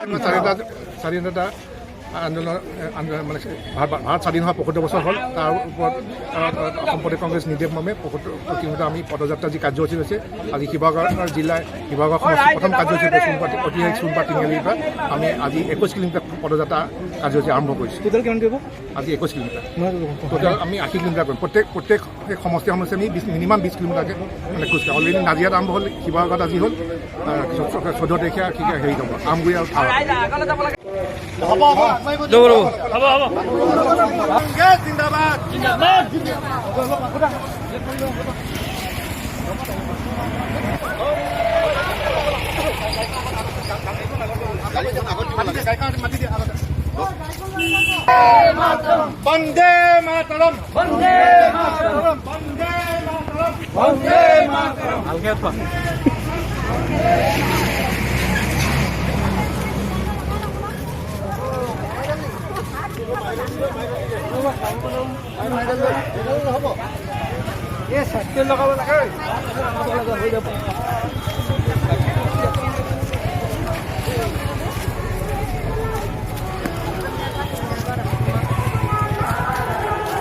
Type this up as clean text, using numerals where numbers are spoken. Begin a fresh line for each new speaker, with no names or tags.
স্বাধীনতা আন্দোলন আন্দোলন মানে ভাৰত স্বাধীন হোৱা 75 বছৰ হ'ল। তাৰ ওপৰত অসম প্ৰদেশ কংগ্ৰেছ নিৰ্দেশ মৰ্মে 75 কিলোমিটাৰ আমি পদযাত্ৰা যি কাৰ্যসূচী হৈছে, আজি শিৱসাগৰ জিলাৰ শিৱসাগৰ সমষ্টিৰ প্ৰথম কাৰ্যসূচী চূণপাত, ঐতিহাসিক চূণপাত তিনিআলিৰ পৰা আমি আজি 21 কিলোমিটাৰ পদযাত্ৰা কাৰ্যসূচী আৰম্ভ কৰিছোঁ।
টোটেল কিমান কৰিব?
আজি 21 কিলোমিটাৰ। টোটেল আমি 80 কিলোমিটাৰ কৰিম। প্ৰত্যেক প্ৰত্যেক সমষ্টি সমষ্টি আমি মিনিমাম 20 কিলোমিটাৰকৈ মানে খোজকাঢ়ি। অলৰেডি নাজিৰাত আৰম্ভ হ'ল, শিৱসাগৰত আজি হ'ল, 14 তাৰিখে কি হেৰি হ'ব, আমগুৰি আৰু থাওৰা।
ৰ'ব, ৰ'ব।
জিন্দাবাদ। বন্দে মাতৰম, বন্দে মাতৰম, বন্দে মাতৰম, বন্দে মাতৰম।
ভালকে উঠোৱা।
এই চাইকেল লগাব লাগে, হৈ যাব।